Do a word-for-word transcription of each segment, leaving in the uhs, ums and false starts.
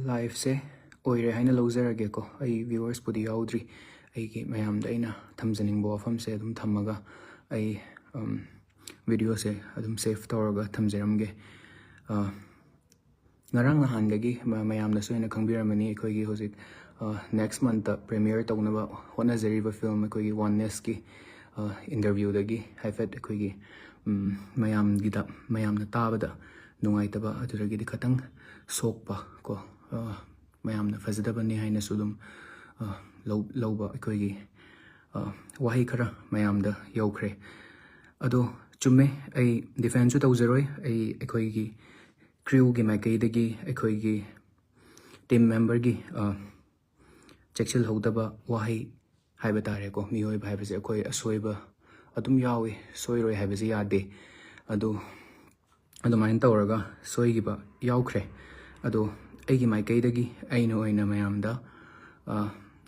Liveꯁꯦ ꯑꯣꯏꯔꯦ ꯍꯥꯏꯅ ꯂꯧꯖꯔꯒꯦꯀꯣ꯫ ꯑꯩ viewersꯄꯨꯗꯤ ꯌꯥꯎꯗ꯭ꯔꯤ꯫ ꯑꯩꯒꯤ ꯃꯌꯥꯝꯗ ꯑꯩꯅ ꯊꯝꯖꯅꯤꯡꯕ ꯋꯥꯐꯝꯁꯦ ꯑꯗꯨꯝ ꯊꯝꯃꯒ ꯑꯩ, ꯎꯝ, videoꯁꯦ ꯑꯗꯨꯝ save ꯇꯧꯔꯒ ꯊꯝꯖꯔꯝꯒꯦ꯫ ꯑ, ꯉꯔꯥꯡ ꯅꯍꯥꯟꯗꯒꯤ ꯃ-, ꯃꯌꯥꯝꯅꯁꯨ ꯍꯦꯟꯅ ꯈꯪꯕꯤꯔꯝꯃꯅꯤ, ꯑꯩꯈꯣꯏꯒꯤ ꯍꯧꯖꯤꯛ, ꯑ, next monthꯇ premiere ꯇꯧꯅꯕ ꯍꯣꯠꯅꯖꯔꯤꯕ film ꯑꯩꯈꯣꯏꯒꯤ Onenessꯀꯤ, ꯑ, interviewꯗꯒꯤ ꯍꯥꯏꯐꯦꯠ ꯑꯩꯈꯣꯏꯒꯤ, ꯎꯝ, ꯃꯌꯥꯝꯒꯤꯗ, ꯃꯌꯥꯝꯅ ꯇꯥꯕꯗ ꯅꯨꯡꯉꯥꯏꯇꯕ, ꯑꯗꯨꯗꯒꯤꯗꯤ ꯈꯇꯪ ꯁꯣꯛꯄ ꯀꯣ, ꯑ, ꯃꯌꯥꯝꯅ ꯐꯖꯗꯕꯅꯤ ꯍꯥꯏꯅꯁꯨ ꯑꯗꯨꯝ, ꯑ, ꯂꯧ-, ꯂꯧꯕ ꯑꯩꯈꯣꯏꯒꯤ, ꯑ, ꯋꯥꯍꯩ ꯈꯔ ꯃꯌꯥꯝꯗ ꯌꯧꯈ꯭ꯔꯦ꯫ ꯑꯗꯣ ꯆꯨꯝꯃꯦ, ꯑꯩ defendꯁꯨ ꯇꯧꯖꯔꯣꯏ꯫ ꯑꯩ ꯑꯩꯈꯣꯏꯒꯤ crewꯒꯤ ꯃꯥꯏꯀꯩꯗꯒꯤ, ꯑꯩꯈꯣꯏꯒꯤ team memberꯒꯤ, ꯑ, ꯆꯦꯛꯁꯤꯜꯍꯧꯗꯕ ꯋꯥꯍꯩ ꯍꯥꯏꯕ ꯇꯥꯔꯦꯀꯣ꯫ ꯃꯤꯑꯣꯏꯕ ꯍꯥꯏꯕꯁꯦ ꯑꯩꯈꯣꯏ ꯑꯁꯣꯏꯕ ꯑꯗꯨꯝ ꯌꯥꯎꯏ, ꯁꯣꯏꯔꯣꯏ ꯍꯥꯏꯕꯁꯦ ꯌꯥꯗꯦ꯫ ꯑꯗꯨ ꯑꯗꯨꯃꯥꯏꯅ ꯇꯧꯔꯒ ꯁꯣꯏꯈꯤꯕ ꯌꯥꯎꯈ꯭ꯔꯦ꯫ ꯑꯗꯣ ꯑꯩꯒꯤ ꯃꯥꯏꯀꯩꯗꯒꯤ ꯑꯩꯅ ꯑꯣꯏꯅ ꯃꯌꯥꯝꯗ, ꯑ,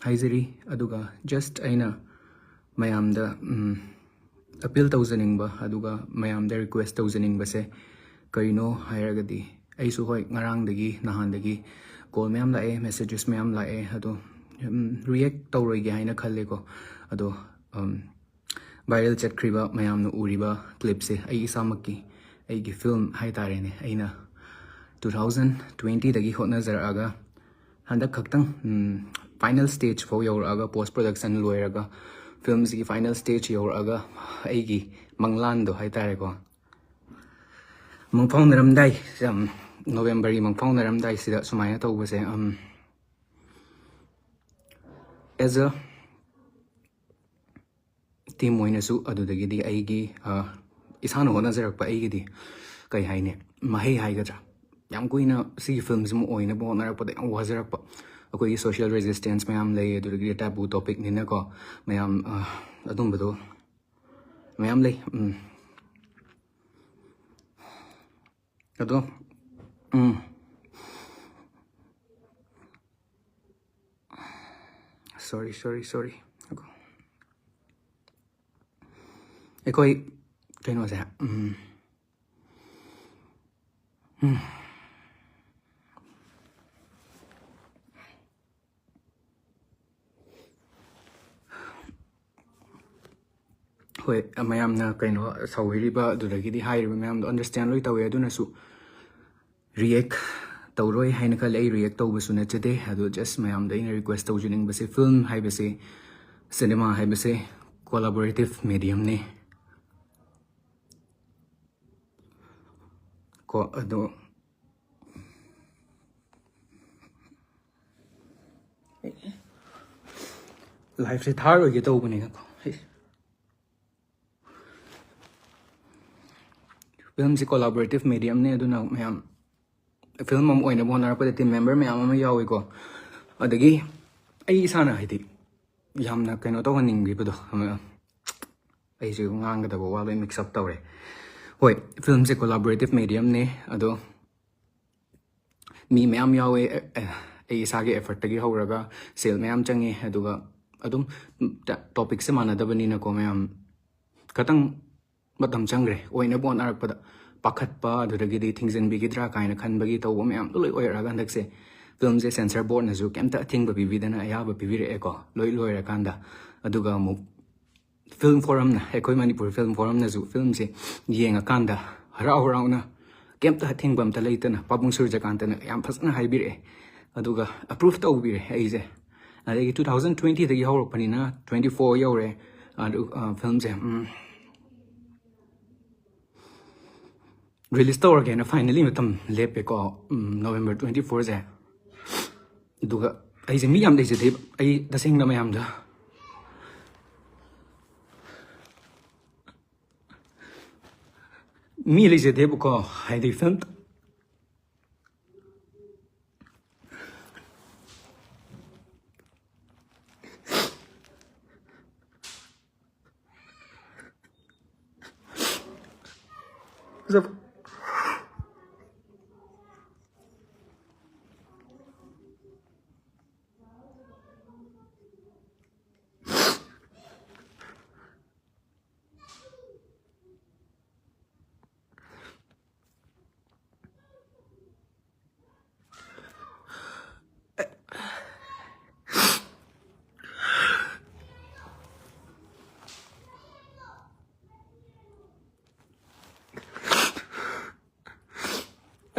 ꯍꯥꯏꯖꯔꯤ꯫ ꯑꯗꯨꯒ just ꯑꯩꯅ ꯃꯌꯥꯝꯗ, ꯎꯝ, appeal ꯇꯧꯖꯅꯤꯡꯕ, ꯑꯗꯨꯒ ꯃꯌꯥꯝꯗ request ꯇꯧꯖꯅꯤꯡꯕꯁꯦ ꯀꯔꯤꯅꯣ ꯍꯥꯏꯔꯒꯗꯤ, ꯑꯩꯁꯨ ꯍꯣꯏ ꯉꯔꯥꯡꯗꯒꯤ ꯅꯍꯥꯟꯗꯒꯤ call ꯃꯌꯥꯝ ꯂꯥꯛꯑꯦ, messages ꯃꯌꯥꯝ ꯂꯥꯛꯑꯦ, ꯑꯗꯣ, ꯎꯝ, react ꯇꯧꯔꯣꯏꯒꯦ ꯍꯥꯏꯅ ꯈꯜꯂꯦꯀꯣ꯫ ꯑꯗꯣ, ꯎꯝ, viral ꯆꯠꯈ꯭ꯔꯤꯕ ꯃꯌꯥꯝꯅ ꯎꯔꯤꯕ clipꯁꯦ ꯑꯩ ꯏꯁꯥꯃꯛꯀꯤ, ꯑꯩꯒꯤ film ꯍꯥꯏꯇꯥꯔꯦꯅꯦ꯫ ꯑꯩꯅ two thousand twentyꯗꯒꯤ ꯍꯣꯠꯅꯖꯔꯛꯑꯒ ꯍꯟꯗꯛ ꯈꯛꯇꯪ, ꯎꯝ, final stage ꯐꯥꯎ ꯌꯧꯔꯛꯑꯒ, post production ꯂꯣꯏꯔꯒ, filmꯁꯤꯒꯤ final stage ꯌꯧꯔꯛꯑꯒ ꯑꯩꯒꯤ ꯃꯪꯂꯥꯟꯗꯣ ꯍꯥꯏꯇꯥꯔꯦꯀꯣ, ꯃꯪꯐꯥꯎꯅꯔꯝꯗꯥꯏ, ꯎꯝ, Novemberꯒꯤ ꯃꯪꯐꯥꯎꯅꯔꯝꯗꯥꯏꯁꯤꯗ ꯁꯨꯃꯥꯏꯅ ꯇꯧꯕꯁꯦ, ꯎꯝ, as a team ꯑꯣꯏꯅꯁꯨ, ꯑꯗꯨꯗꯒꯤꯗꯤ ꯑꯩꯒꯤ, ꯑ, ꯏꯁꯥꯅ ꯍꯣꯠꯅꯖꯔꯛꯄ ꯑꯩꯒꯤꯗꯤ, ꯀꯩ ꯍꯥꯏꯅꯤ, ꯃꯍꯩ ꯍꯥꯏꯒꯗ꯭ꯔꯥ, ꯌꯥꯝ ꯀꯨꯏꯅ ꯁꯤꯒꯤ filmꯁꯤꯃ ꯑꯣꯏꯅꯕ ꯍꯣꯠꯅꯔꯛꯄꯗ ꯌꯥꯝ ꯋꯥꯖꯔꯛꯄ꯫ ꯑꯩꯈꯣꯏꯒꯤ social resistance ꯃꯌꯥꯝ ꯂꯩ, ꯑꯗꯨꯗꯒꯤ taboo topicꯅꯤꯅꯀꯣ, ꯃꯌꯥꯝ, ꯑ, ꯑꯗꯨꯝꯕꯗꯣ ꯃꯌꯥꯝ ꯂꯩ꯫ ꯎꯝ꯫ ꯑꯗꯣ, ꯎꯝ꯫ Sorry, sorry, sorry. ꯑꯩꯈꯣꯏ ꯀꯩꯅꯣꯁꯦ, ꯎꯝ, ꯎꯝ꯫ ꯍꯣꯏ, ꯃꯌꯥꯝꯅ ꯀꯩꯅꯣ ꯁꯧꯕꯤꯔꯤꯕ ꯑꯗꯨꯗꯒꯤꯗꯤ ꯍꯥꯏꯔꯤꯕ ꯃꯌꯥꯝꯗꯣ understand ꯂꯣꯏ ꯇꯧꯋꯦ꯫ ꯑꯗꯨꯅꯁꯨ react ꯇꯧꯔꯣꯏ ꯍꯥꯏꯅ ꯈꯜꯂꯦ꯫ ꯑꯩ react ꯇꯧꯕꯁꯨ ꯅꯠꯆꯗꯦ꯫ ꯑꯗꯣ just ꯃꯌꯥꯝꯗ ꯑꯩꯅ request ꯇꯧꯖꯅꯤꯡꯕꯁꯦ, film ꯍꯥꯏꯕꯁꯦ, cinema ꯍꯥꯏꯕꯁꯦ collaborative mediumꯅꯤ꯫ ꯀꯣ ꯑꯗꯣ liveꯁꯦ ꯊꯥꯔꯣꯏꯒꯦ ꯇꯧꯕꯅꯦ꯫ Filmꯁꯤ collaborative mediumꯅꯤ꯫ ꯑꯗꯨꯅ ꯃꯌꯥꯝ, film ꯑꯃ ꯑꯣꯏꯅꯕ ꯍꯣꯠꯅꯔꯛꯄꯗ team member ꯃꯌꯥꯝ ꯑꯃ ꯌꯥꯎꯏꯀꯣ꯫ ꯑꯗꯒꯤ ꯑꯩ ꯏꯁꯥꯅ ꯍꯥꯏꯗꯤ ꯌꯥꯝꯅ ꯀꯩꯅꯣ ꯇꯧꯍꯟꯅꯤꯡꯕꯤꯕꯗꯣ, ꯑꯃ, ꯑꯩꯁꯨ ꯉꯥꯡꯒꯗꯕ ꯋꯥ ꯂꯣꯏ mix up ꯇꯧꯔꯦ꯫ ꯍꯣꯏ, filmꯁꯦ collaborative mediumꯅꯤ꯫ ꯑꯗꯣ ꯃꯤ ꯃꯌꯥꯝ ꯌꯥꯎꯋꯦ꯫ ꯑꯦ, ꯑꯦ, ꯑꯩ ꯏꯁꯥꯒꯤ effortꯇꯒꯤ ꯍꯧꯔꯒ ꯁꯦꯜ ꯃꯌꯥꯝ ꯆꯪꯉꯤ꯫ ꯑꯗꯨꯒ ꯑꯗꯨꯝ ꯇ-, topicꯁꯦ ꯃꯥꯟꯅꯗꯕꯅꯤꯅꯀꯣ, ꯃꯌꯥꯝ ꯈꯇꯪ ꯃꯇꯝ ꯆꯪꯈ꯭ꯔꯦ꯫ ꯑꯣꯏꯅꯕ ꯍꯣꯠꯅꯔꯛꯄꯗ ꯄꯥꯈꯠꯄ, ꯑꯗꯨꯗꯒꯤꯗꯤ ꯊꯤꯡꯖꯤꯟꯕꯤꯒꯗ꯭ꯔꯥ ꯀꯥꯏꯅ ꯈꯟꯕꯒꯤ ꯇꯧꯕ ꯃꯌꯥꯝꯗꯣ ꯂꯣꯏ ꯑꯣꯏꯔꯛꯑꯒ ꯍꯟꯗꯛꯁꯦ filmꯁꯦ censor boardꯅꯁꯨ ꯀꯩꯝꯇ ꯑꯊꯤꯡꯕ ꯄꯤꯕꯤꯗꯅ ꯑꯌꯥꯕ ꯄꯤꯕꯤꯔꯛꯑꯦꯀꯣ, ꯂꯣꯏ ꯂꯣꯏꯔꯀꯥꯟꯗ꯫ ꯑꯗꯨꯒ ꯑꯃꯨꯛ film forumꯅ, ꯑꯩꯈꯣꯏ ꯃꯅꯤꯄꯨꯔ film forumꯅꯁꯨ filmꯁꯦ ꯌꯦꯡꯉꯀꯥꯟꯗ ꯍꯔꯥꯎ ꯍꯔꯥꯎꯅ ꯀꯩꯝꯇ ꯑꯊꯤꯡꯕ ꯑꯝꯇ ꯂꯩꯇꯅ ꯄꯥꯕꯨꯡ ꯁꯨꯔꯖꯀꯥꯟꯇꯅ ꯌꯥꯝ ꯐꯖꯅ ꯍꯥꯏꯕꯤꯔꯛꯑꯦ꯫ ꯑꯗꯨꯒ approve ꯇꯧꯕꯤꯔꯦ ꯑꯩꯁꯦ꯫ ꯑꯗꯒꯤ two thousand twentyꯗꯒꯤ ꯍꯧꯔꯛꯄꯅꯤꯅ twenty four ꯌꯧꯔꯦ꯫ ꯑꯗꯨ, ꯑ, filmꯁꯦ, ꯎꯝ, release ꯇꯧꯔꯒꯦꯅ finally ꯃꯇꯝ ꯂꯦꯞꯄꯦꯀꯣ, ꯎꯝ, November twenty fourꯁꯦ꯫ ꯑꯗꯨꯒ ꯑꯩꯁꯦ ꯃꯤ ꯌꯥꯝ ꯂꯩꯖꯗꯦꯕ꯫ ꯑꯩ ꯇꯁꯦꯡꯅ ꯃꯌꯥꯝꯗ ꯃꯤ ꯂꯩꯖꯗꯦꯕꯀꯣ, ꯍꯥꯏꯗꯤ film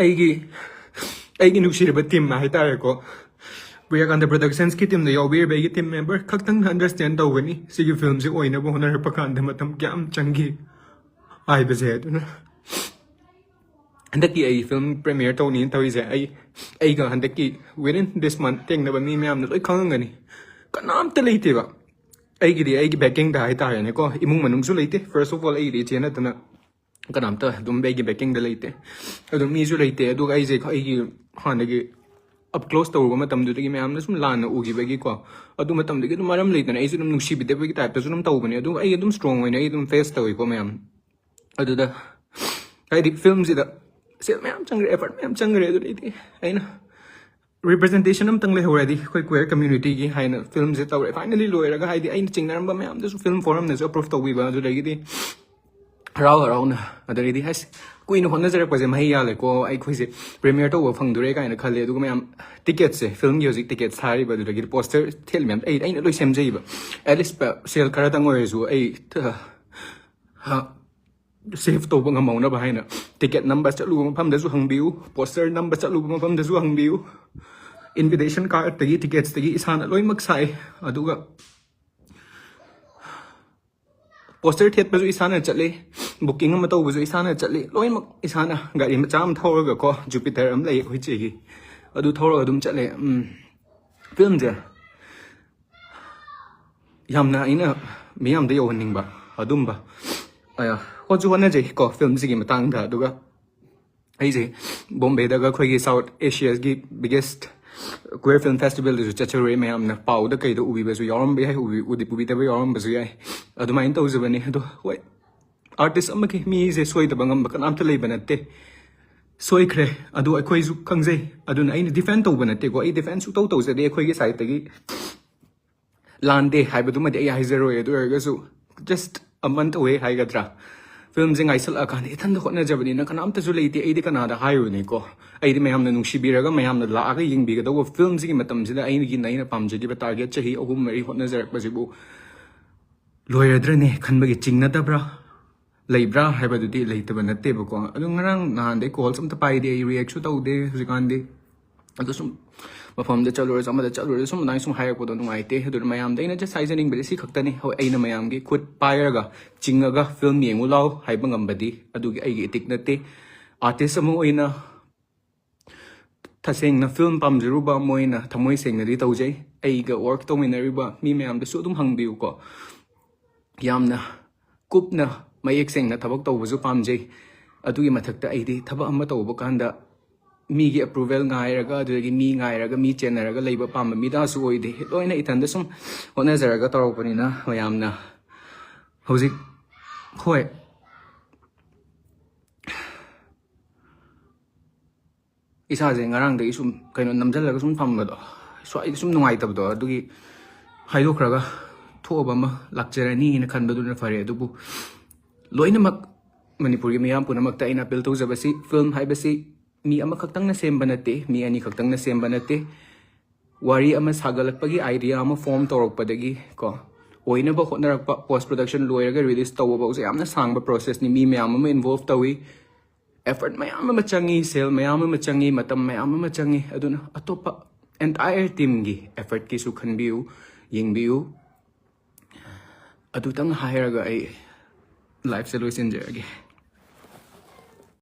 ꯑꯩꯒꯤ ꯑꯩꯒꯤ ꯅꯨꯡꯁꯤꯔꯕ ꯇꯤꯝ ꯍꯥꯏꯇꯥꯔꯦꯀꯣ, ꯄ꯭ꯔꯤꯌꯥꯀꯥꯟꯇ ꯄ꯭ꯔꯣꯗꯛꯁꯟꯁꯀꯤ ꯇꯤꯝꯗ ꯌꯥꯎꯕꯤꯔꯤꯕ ꯑꯩꯒꯤ ꯇꯤꯝ ꯃꯦꯝꯕꯔ ꯈꯛꯇꯪꯅ ꯑꯟꯗꯔꯁ꯭ꯇꯦꯟ ꯇꯧꯒꯅꯤ ꯁꯤꯒꯤ ꯐꯤꯂꯝꯁꯤ ꯑꯣꯏꯅꯕ ꯍꯣꯠꯅꯔꯛꯄ ꯀꯥꯟꯗ ꯃꯇꯝ ꯀꯌꯥꯝ ꯆꯪꯈꯤ ꯍꯥꯏꯕꯁꯦ꯫ ꯑꯗꯨꯅ ꯍꯟꯗꯛꯀꯤ ꯑꯩ ꯐꯤꯂꯝ ꯄ꯭ꯔꯤꯃꯤꯌꯔ ꯇꯧꯅꯤꯅ ꯇꯧꯔꯤꯁꯦ, ꯑꯩ ꯑꯩꯒ ꯍꯟꯗꯛꯀꯤ within this month ꯊꯦꯡꯅꯕ ꯃꯤ ꯃꯌꯥꯝꯅ ꯂꯣꯏ ꯈꯪꯉꯝꯒꯅꯤ꯫ ꯀꯅꯥꯝꯇ ꯂꯩꯇꯦꯕ ꯑꯩꯒꯤꯗꯤ, ꯑꯩꯒꯤ ꯕꯦꯀꯤꯡꯗ ꯍꯥꯏꯇꯥꯔꯦꯅꯦꯀꯣ꯫ ꯏꯃꯨꯡ ꯃꯅꯨꯡꯁꯨ ꯂꯩꯇꯦ, first of all ꯑꯩꯒꯤꯗꯤ ꯏꯆꯦ ꯅꯠꯇꯅ ꯀꯅꯥꯝꯇ ꯑꯗꯨꯝ ꯑꯩꯒꯤ ꯕꯦꯀꯤꯡꯗ ꯂꯩꯇꯦ꯫ ꯑꯗꯨꯝ ꯃꯤꯁꯨ ꯂꯩꯇꯦ꯫ ꯑꯗꯨꯒ ꯑꯩꯁꯦ ꯑꯩꯒꯤ ꯍꯥꯟꯅꯒꯤ ꯑꯞ ꯀ꯭ꯂꯣꯁ ꯇꯧꯔꯨꯕ ꯃꯇꯝꯗꯨꯗꯒꯤ ꯃꯌꯥꯝꯅ ꯁꯨꯝ ꯂꯥꯟꯅ ꯎꯈꯤꯕꯒꯤꯀꯣ, ꯑꯗꯨ ꯃꯇꯝꯗꯒꯤ ꯑꯗꯨꯝ ꯃꯔꯝ ꯂꯩꯇꯅ ꯑꯩꯁꯨ ꯑꯗꯨꯝ ꯅꯨꯡꯁꯤꯕꯤꯗꯕꯒꯤ ꯇꯥꯏꯞꯇꯁꯨ ꯑꯗꯨꯝ ꯇꯧꯕꯅꯦ꯫ ꯑꯗꯨꯝ ꯑꯩ ꯑꯗꯨꯝ ꯁ꯭ꯇꯔꯣꯡ ꯑꯣꯏꯅ ꯑꯩ ꯑꯗꯨꯝ ꯐꯦꯁ ꯇꯧꯋꯤꯀꯣ ꯃꯌꯥꯝ꯫ ꯑꯗꯨꯗ ꯍꯥꯏꯗꯤ ꯐꯤꯂꯝꯁꯤꯗ ꯁꯦꯜ ꯃꯌꯥꯝ ꯆꯪꯈ꯭ꯔꯦ, ꯑꯦꯐꯔꯠ ꯃꯌꯥꯝ ꯆꯪꯈ꯭ꯔꯦ꯫ ꯑꯗꯨꯗꯩꯗꯤ ꯑꯩꯅ ꯔꯤꯄ꯭ꯔꯖꯦꯟꯇꯦꯁꯟ ꯑꯝꯇꯪ ꯂꯩꯍꯧꯔꯗꯤ ꯑꯩꯈꯣꯏ ꯀ꯭ꯋꯦꯔ ꯀꯝꯃ꯭ꯌꯨꯅꯤꯇꯤꯒꯤ ꯍꯥꯏꯅ ꯐꯤꯂꯝꯁꯦ ꯇꯧꯔꯦ꯫ ꯐꯥꯏꯅꯂꯤ ꯂꯣꯏꯔꯒ ꯍꯥꯏꯗꯤ ꯑꯩꯅ ꯆꯤꯡꯅꯔꯝꯕ ꯃꯌꯥꯝꯗꯨꯁꯨ ꯐꯤꯂꯝ ꯐꯣꯔꯝꯅꯁꯨ ꯑꯦꯄ꯭ꯔꯨꯞ ꯇꯧꯕꯤꯕ, ꯑꯗꯨꯗꯒꯤꯗꯤ ꯍꯔꯥꯎ ꯍꯔꯥꯎꯅ, ꯑꯗꯨꯗꯒꯤꯗꯤ ꯑꯁ ꯀꯨꯏꯅ ꯍꯣꯠꯅꯖꯔꯛꯄꯁꯦ ꯃꯍꯩ ꯌꯥꯜꯂꯦꯀꯣ꯫ ꯑꯩꯈꯣꯏꯁꯦ ꯄ꯭ꯔꯤꯃꯤꯌꯔ ꯇꯧꯕ ꯐꯪꯗꯣꯔꯦ ꯀꯥꯏꯅ ꯈꯜꯂꯦ꯫ ꯑꯗꯨꯒ ꯃꯌꯥꯝ ꯇꯤꯀꯦꯠꯁꯦ, ꯐꯤꯂꯝꯒꯤ ꯍꯧꯖꯤꯛ ꯇꯤꯀꯦꯠ ꯁꯥꯔꯤꯕ, ꯑꯗꯨꯗꯒꯤꯗꯤ ꯄꯣꯁꯇꯔ ꯊꯦꯠꯂꯤ ꯃꯌꯥꯝ ꯑꯩ ꯑꯩꯅ ꯂꯣꯏ ꯁꯦꯝꯖꯩꯕ꯫ ꯑꯦꯠꯂꯤꯁ ꯁꯦꯜ ꯈꯔꯇꯪ ꯑꯣꯏꯔꯁꯨ ꯑꯩ ꯁꯦꯐ ꯇꯧꯕ ꯉꯝꯍꯧꯅꯕ ꯍꯥꯏꯅ ꯇꯤꯀꯦꯠ ꯅꯝꯕ ꯆꯠꯂꯨꯕ ꯃꯐꯝꯗꯁꯨ ꯍꯪꯕꯤꯌꯨ, ꯄꯣꯁꯇꯔ ꯅꯝꯕ ꯆꯠꯂꯨꯕ ꯃꯐꯝꯗꯁꯨ ꯍꯪꯕꯤꯌꯨ꯫ ꯏꯟꯚꯤꯇꯦꯁꯟ ꯀꯥꯔꯠꯇꯒꯤ, ꯇꯤꯀꯦꯠꯁꯇꯒꯤ ꯏꯁꯥꯅ ꯂꯣꯏꯅꯃꯛ ꯁꯥꯏ꯫ ꯑꯗꯨꯒ ꯄꯣꯁꯇꯔ ꯊꯦꯠꯄꯁꯨ ꯏꯁꯥꯅ ꯆꯠꯂꯤ, ꯕꯨꯀꯤꯡ ꯑꯃ ꯇꯧꯕꯁꯨ ꯏꯁꯥꯅ ꯆꯠꯂꯤ, ꯂꯣꯏꯅꯃꯛ ꯏꯁꯥꯅ꯫ ꯒꯥꯔꯤ ꯃꯆꯥ ꯑꯃ ꯊꯧꯔꯒꯀꯣ, ꯖꯨꯄꯤꯇꯔ ꯑꯃ ꯂꯩ ꯑꯩꯈꯣꯏ ꯆꯦꯒꯤ, ꯑꯗꯨ ꯊꯧꯔꯒ ꯑꯗꯨꯝ ꯆꯠꯂꯦ꯫ ꯎꯝ, ꯐꯤꯂꯝꯁꯦ ꯌꯥꯝꯅ ꯑꯩꯅ ꯃꯤꯌꯥꯝꯗ ꯌꯧꯍꯟꯅꯤꯡꯕ ꯑꯗꯨꯝꯕ, ꯑ, ꯍꯣꯠꯁꯨ ꯍꯣꯠꯅꯖꯩ ꯀꯣ ꯐꯤꯂꯝꯁꯤꯒꯤ ꯃꯇꯥꯡꯗ꯫ ꯑꯗꯨꯒ ꯑꯩꯁꯦ ꯕꯣꯝꯕꯦꯗꯒ ꯑꯩꯈꯣꯏꯒꯤ ꯁꯥꯎꯠ ꯑꯦꯁꯤꯌꯥꯒꯤ ꯕꯤꯒꯦꯁ ꯀ꯭ꯋꯦꯔ ꯐꯤꯂꯝ ꯐꯦꯁꯇꯤꯚꯦꯜꯗꯁꯨ ꯆꯠꯆꯔꯨꯔꯦ꯫ ꯃꯌꯥꯝꯅ ꯄꯥꯎꯗ ꯀꯩꯗ ꯎꯕꯤꯕꯁꯨ ꯌꯥꯎꯔꯝꯕ ꯌꯥꯏ, ꯎꯕꯤ-, ꯎꯗꯤ-, ꯎꯕꯤꯗꯕ ꯌꯥꯎꯔꯝꯕꯁꯨ ꯌꯥꯏ꯫ ꯑꯗꯨꯃꯥꯏꯅ ꯇꯧꯖꯕꯅꯤ꯫ ꯑꯗꯣ ꯍꯣꯏ, ꯑꯥꯔꯇꯤꯁ ꯑꯃꯒꯤ, ꯃꯤꯁꯦ ꯁꯣꯏꯗꯕ ꯉꯝꯕ ꯀꯅꯥꯝꯇ ꯂꯩꯕ ꯅꯠꯇꯦ꯫ ꯁꯣꯏꯈ꯭ꯔꯦ, ꯑꯗꯨ ꯑꯩꯈꯣꯏꯁꯨ ꯈꯪꯖꯩ꯫ ꯑꯗꯨꯅ ꯑꯩꯅ ꯗꯤꯐꯦꯟ ꯇꯧꯕ ꯅꯠꯇꯦꯀꯣ, ꯑꯩ ꯗꯤꯐꯦꯟ ꯁꯨꯡꯇꯧ ꯇꯧꯖꯗꯦ ꯑꯩꯈꯣꯏꯒꯤ ꯁꯥꯏꯠꯇꯒꯤ꯫ ꯂꯥꯟꯗꯦ ꯍꯥꯏꯕꯗꯨꯃꯗꯤ ꯑꯩ ꯍꯥꯏꯖꯔꯣꯏ꯫ ꯑꯗꯨ ꯑꯣꯏꯔꯒꯁꯨ just a month away ꯍꯥꯏꯒꯗ꯭ꯔꯥ, ꯐꯤꯂꯝꯁꯦ ꯉꯥꯏꯁꯜꯂꯛꯑꯀꯥꯟꯗ ꯏꯊꯟꯗ ꯍꯣꯠꯅꯖꯕꯅꯤꯅ ꯀꯅꯥꯝꯇꯁꯨ ꯂꯩꯇꯦ꯫ ꯑꯩꯗꯤ ꯀꯅꯥꯗ ꯍꯥꯏꯔꯨꯅꯤꯀꯣ? ꯑꯩꯗꯤ ꯃꯌꯥꯝꯅ ꯅꯨꯡꯁꯤꯕꯤꯔꯒ ꯃꯌꯥꯝꯅ ꯂꯥꯛꯑꯒ ꯌꯦꯡꯕꯤꯒꯗꯧꯕ ꯐꯤꯂꯝꯁꯤꯒꯤ ꯃꯇꯝꯁꯤꯗ ꯑꯩꯒꯤ, ꯑꯩꯅ ꯄꯥꯝꯖꯈꯤꯕ ꯇꯥꯔꯒꯦꯠ ꯆꯍꯤ ꯑꯍꯨꯝ ꯃꯔꯤ ꯍꯣꯠꯅꯖꯔꯛꯄꯁꯤꯕꯨ ꯂꯣꯏꯔꯗ꯭ꯔꯅꯦ ꯈꯟꯕꯒꯤ ꯆꯤꯡꯅꯗꯕ꯭ꯔꯥ? ꯂꯩꯕ꯭ꯔꯥ ꯍꯥꯏꯕꯗꯨꯗꯤ ꯂꯩꯇꯕ ꯅꯠꯇꯦꯕꯀꯣ꯫ ꯑꯗꯨ ꯉꯔꯥꯡ ꯅꯍꯥꯟꯗꯩ calls ꯑꯝꯇ ꯄꯥꯏꯗꯦ ꯑꯩ, reactꯁꯨ ꯇꯧꯗꯦ ꯍꯧꯖꯤꯛꯀꯥꯟꯗꯤ꯫ ꯑꯗꯨ ꯁꯨꯝ ꯃꯐꯝꯗ ꯆꯠꯂꯨꯔꯁꯨ ꯑꯃꯗ ꯆꯠꯂꯨꯔꯁꯨ ꯁꯨꯝ ꯑꯗꯨꯃꯥꯏꯅ ꯁꯨꯝ ꯍꯥꯏꯔꯛꯄꯗꯣ ꯅꯨꯡꯉꯥꯏꯇꯦ꯫ ꯑꯗꯨꯅ ꯃꯌꯥꯝꯗ ꯑꯩꯅ just ꯍꯥꯏꯖꯅꯤꯡꯕꯗꯤ ꯁꯤ ꯈꯛꯇꯅꯤ꯫ ꯍꯣꯏ, ꯑꯩꯅ ꯃꯌꯥꯝꯒꯤ ꯈꯨꯠ ꯄꯥꯏꯔꯒ ꯆꯤꯡꯉꯒ film ꯌꯦꯡꯉꯨ ꯂꯥꯎ ꯍꯥꯏꯕ ꯉꯝꯕꯗꯤ ꯑꯗꯨꯒꯤ ꯑꯩꯒꯤ ethic ꯅꯠꯇꯦ꯫ Artist ꯑꯃ ꯑꯣꯏꯅ ꯇꯁꯦꯡꯅ film ꯄꯥꯝꯖꯔꯨꯕ ꯑꯃ ꯑꯣꯏꯅ ꯊꯃꯣꯏ ꯁꯦꯡꯅꯗꯤ ꯇꯧꯖꯩ꯫ ꯑꯩꯒ work ꯇꯧꯃꯤꯟꯅꯔꯤꯕ ꯃꯤ ꯃꯌꯥꯝꯗꯁꯨ ꯑꯗꯨꯝ ꯍꯪꯕꯤꯌꯨꯀꯣ꯫ ꯌꯥꯝꯅ ꯀꯨꯞꯅ ꯃꯌꯦꯛ ꯁꯦꯡꯅ ꯊꯕꯛ ꯇꯧꯕꯁꯨ ꯄꯥꯝꯖꯩ꯫ ꯑꯗꯨꯒꯤ ꯃꯊꯛꯇ ꯑꯩꯗꯤ ꯊꯕꯛ ꯑꯃ ꯇꯧꯕ ꯀꯥꯟꯗ ꯃꯤꯒꯤ approval ꯉꯥꯏꯔꯒ, ꯑꯗꯨꯗꯒꯤ ꯃꯤ ꯉꯥꯏꯔꯒ, ꯃꯤ ꯆꯦꯟꯅꯔꯒ ꯂꯩꯕ ꯄꯥꯝꯕ ꯃꯤꯗꯥꯁꯨ ꯑꯣꯏꯗꯦ꯫ ꯂꯣꯏꯅ ꯏꯊꯟꯗ ꯁꯨꯝ ꯍꯣꯠꯅꯖꯔꯒ ꯇꯧꯔꯛꯄꯅꯤꯅ ꯃꯌꯥꯝꯅ ꯍꯧꯖꯤꯛ, ꯍꯣꯏ, ꯏꯁꯥꯁꯦ ꯉꯔꯥꯡꯗꯒꯤ ꯁꯨꯝ ꯀꯩꯅꯣ ꯅꯝꯁꯤꯜꯂꯒ ꯁꯨꯝ ꯊꯝꯕꯗꯣ, ꯁ꯭ꯋꯥꯏꯗ ꯁꯨꯝ ꯅꯨꯡꯉꯥꯏꯇꯕꯗꯣ, ꯑꯗꯨꯒꯤ ꯍꯥꯏꯗꯣꯛꯈ꯭ꯔꯒ ꯊꯣꯛꯑꯕ ꯑꯃ ꯂꯥꯛꯆꯔꯅꯤꯅ ꯈꯟꯕꯗꯨꯅ ꯐꯔꯦ꯫ ꯑꯗꯨꯕꯨ ꯂꯣꯏꯅꯃꯛ ꯃꯅꯤꯄꯨꯔꯒꯤ ꯃꯤꯌꯥꯝ ꯄꯨꯝꯅꯃꯛꯇ ꯑꯩꯅ appeal ꯇꯧꯖꯕꯁꯤ, film ꯍꯥꯏꯕꯁꯤ ꯃꯤ ꯑꯃꯈꯛꯇꯪꯅ ꯁꯦꯝꯕ ꯅꯠꯇꯦ, ꯃꯤ ꯑꯅꯤꯈꯛꯇꯪꯅ ꯁꯦꯝꯕ ꯅꯠꯇꯦ꯫ ꯋꯥꯔꯤ ꯑꯃ ꯁꯥꯒꯠꯂꯛꯄꯒꯤ idea ꯑꯃ form ꯇꯧꯔꯛꯄꯗꯒꯤ ꯀꯣ, ꯑꯣꯏꯅꯕ ꯍꯣꯠꯅꯔꯛꯄ, post production ꯂꯣꯏꯔꯒ release ꯇꯧꯕ ꯐꯥꯎꯁꯦ ꯌꯥꯝꯅ ꯁꯥꯡꯕ processꯅꯤ꯫ ꯃꯤ ꯃꯌꯥꯝ ꯑꯃ involve ꯇꯧꯏ, effort ꯃꯌꯥꯝ ꯑꯃ ꯆꯪꯉꯤ, ꯁꯦꯜ ꯃꯌꯥꯝ ꯑꯃ ꯆꯪꯉꯤ, ꯃꯇꯝ ꯃꯌꯥꯝ ꯑꯃ ꯆꯪꯉꯤ꯫ ꯑꯗꯨꯅ ꯑꯇꯣꯞꯄ entire teamꯒꯤ effortꯀꯤꯁꯨ ꯈꯟꯕꯤꯌꯨ, ꯌꯦꯡꯕꯤꯌꯨ꯫ ꯑꯗꯨꯇꯪ ꯍꯥꯏꯔꯒ ꯑꯩ liveꯁꯦ ꯂꯣꯏꯁꯤꯟꯖꯔꯒꯦ꯫